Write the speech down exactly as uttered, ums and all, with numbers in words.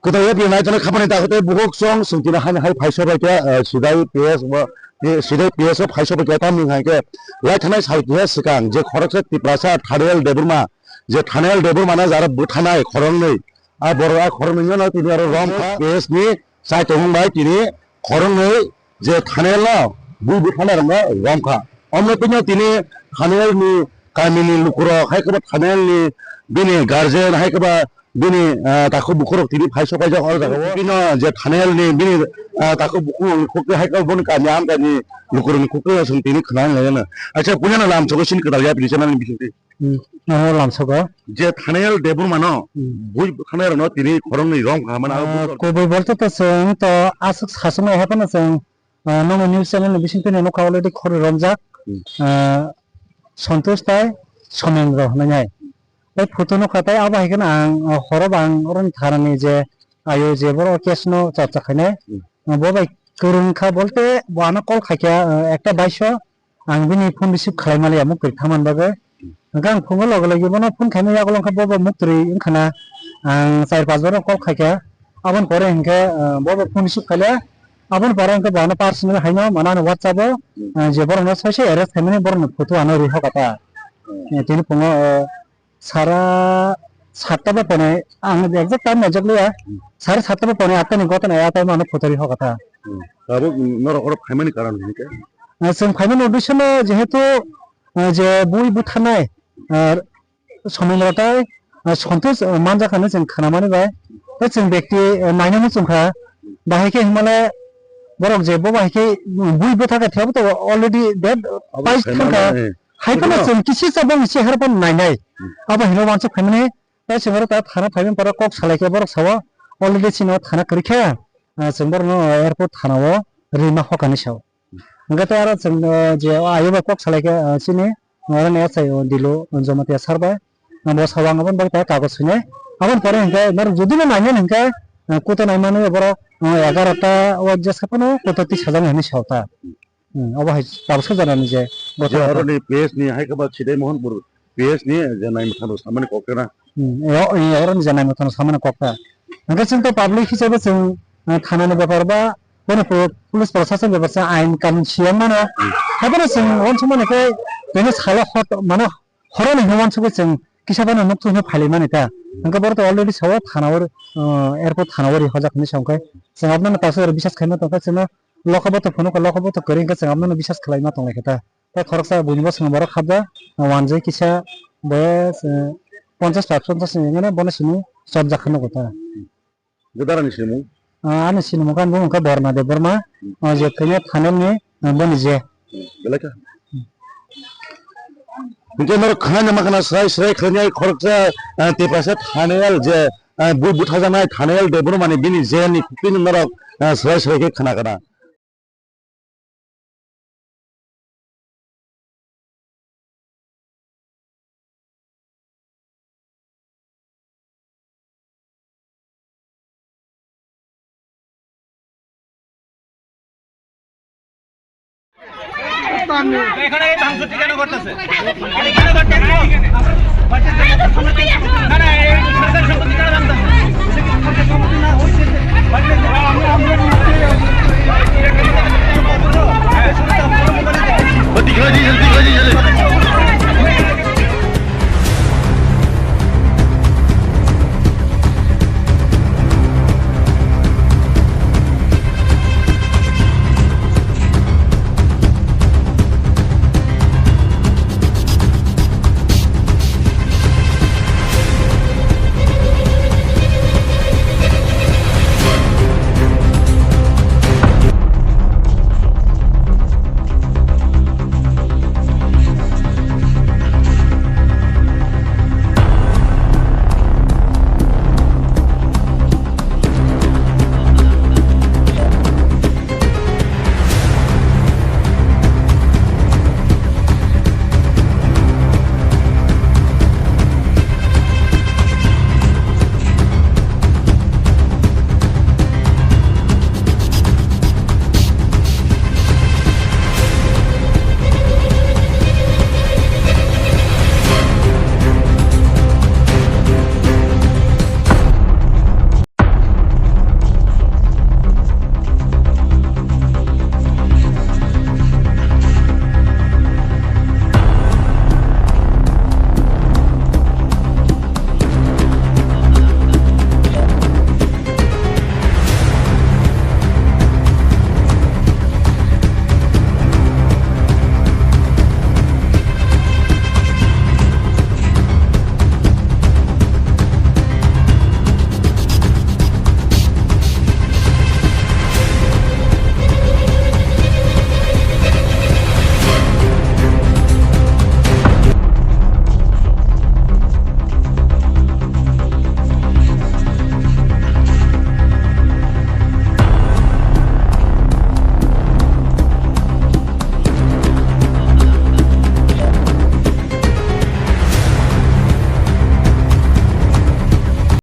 Kwtal yapri nai tongo khapani takhuk tei bukhuk song swng tini haino hai phaiso bai khe, eh, Sidai P S bo, eh, Sidai P S o phaiso bai khe tamni hai khe lai thanai sal khe swkang je khoroksa Tiprasa Thanayal Debbarma, je Thanayal Debbarma no jara bwthanai khoroknwi, a borok a khoroknwi no tini aro romkha P S ni chai tongmung bai tini khoroknwi je Thanayal no bui bwthanai rokno romkha. Omno tini Thanayal ni kamini lukurok hai khe bo Thanayal ni bini guardian hai khe bo bini, ah, takhuk bukhurok tini phai sok paijak o jaga o. Bino je Thanayal ni bini, ah, takhuk bukhurok ni khuk twi hai khe boni kami amchai ni lukurok ni khuk twi chwng tini khna lai no. Acha puila no lam sogo sini kwtal yapri channel ni bising twi. Hmm, ano lam sogo. Je Thanayal Debbarma no, hmm, bui Thanayal no tini khoroknwi romkha mano. Ah, kubui bolte to chwng to aswk saswk no hephano chwng, ah, nono news channel ni bising twi nukha already khorwi romjak. Hmm. Ah, Santosh tai Somendro hwnwi nai. Tai photo nukha tai abo hai kheno ang, ah, horo bo ang oroni thanani je ayo je borok case no chorcha khainai. Hmm. Ah, bo bai kwrwng kha bolte bo ano call khaikha, ah, ekta baiso. Ang bini phone receive khlai maliya, muk twi thaman bagwi. Hwnkhe ang phungo loge loge bono phone khaima yagulo wngkha, bobo muk twi wngkhana. Ang char panch bar call khaikha. Aboni pore hinkhe, ah, bobo phone receive khaile. Aboni pore hinkhe bono personal haino manano WhatsApp o, ah, je borokno soise arrest khaimani borokni photo ano ri hoka ta. Eh, tini phungo, eh, sara satta ba ponai, ang exact time naijak liya, sara satta ba ponai atta ni gotana ya time ano photo ri hoka ta. Hmm. Tabuk norok oro phaimani karon hinkhe? Ah, chwng phaimani uddesho no jehetu, ah, je bui butharnai, ah, Somendro tai, ah, Santosh, ah, manjak hinwi chwng khnamani bai. Tei chwng bekti, ah, nainani chwngkha, bahai khe hinmale borok je bo bahai khe, mm, bui bwtha khe thebo to already dead. Abo pai khaimani, thangkha. Eh. Hai phano chwng kisi cha bongni chehara phano nainai. Hmm. Abo hino wansuk phaimani, tei chwng oro ta thana phaimani pora kok salai khe borok sao already chini thana kwrwi khe, ah, chwng borokno airport thana o rima hokani sao. Hwnkhe tei aro chwng, ah, je o ayo bai kok salai khe, ah, chini oro ni S I o Dilo Jamatia sir bai. Abo sao ang aboni bagwi ta kagoj swinai. Aboni pore hwnkhe norok jodi no nainani hwnkhe, ah, kuto naimani borok, ah, egarota o jesa phano kuto tisajak hinwi sao ta. Hmm, obo hai tabuksa janani je je gotho oroni P S ni hai khe ba Sidai Mohanpur P S ni je naimwthang rok samani kok khe na. Hmm, e, o, e, oroni je naimwthang rok samani kok kha. Hwnkhe chwng to public hisabe chwng, eh, thana ni bepar ba, bono pu-, police proshashan bepar sa ain kanun siyang mano. Hmm. Haibano chwng uansuk mano khe, tini salo hot, mano horoni hwnwi uansukwi chwng kisa phano nukthuk hwnwi phailaimani ta. Hwnkhe borok to already sao thana o, eh, airport thana o ri hojak hinwi sa hwnkhe chwng abono ta bisas khaima tongkha chwngno Lokobo to phunukha, lokobo to kwrwi hwnkhe chwng abono bisas khlaima tonglaikha ta. Tei khoroksa buini bwskango borok habjak, wanjwi kisa bo, eh, ponchash ta, ponchash ni hwnkheno bono simi chopjak khe nugo ta. Jodara ni sinimung? Ah, ani sinimung khe bo wngkha Borna Debbarma, ah, je kanya Thanel ni, ah, boni je. Belai kha. Hwnkhe norok khwnaina ma khwna srai srai khlainai khoroksa, ah, Tiprasa Thanel je, ah, bui buthajaknai Thanel Debbarma ni bini je ni khukti no norok, ah, srai srai khe khna kana. এখানে এই ধ্বংস ঠিকানা করতেছে। এখানে করতেছে। না, না, এই সরকার সম্পত্তি কেন ভাঙতেছে?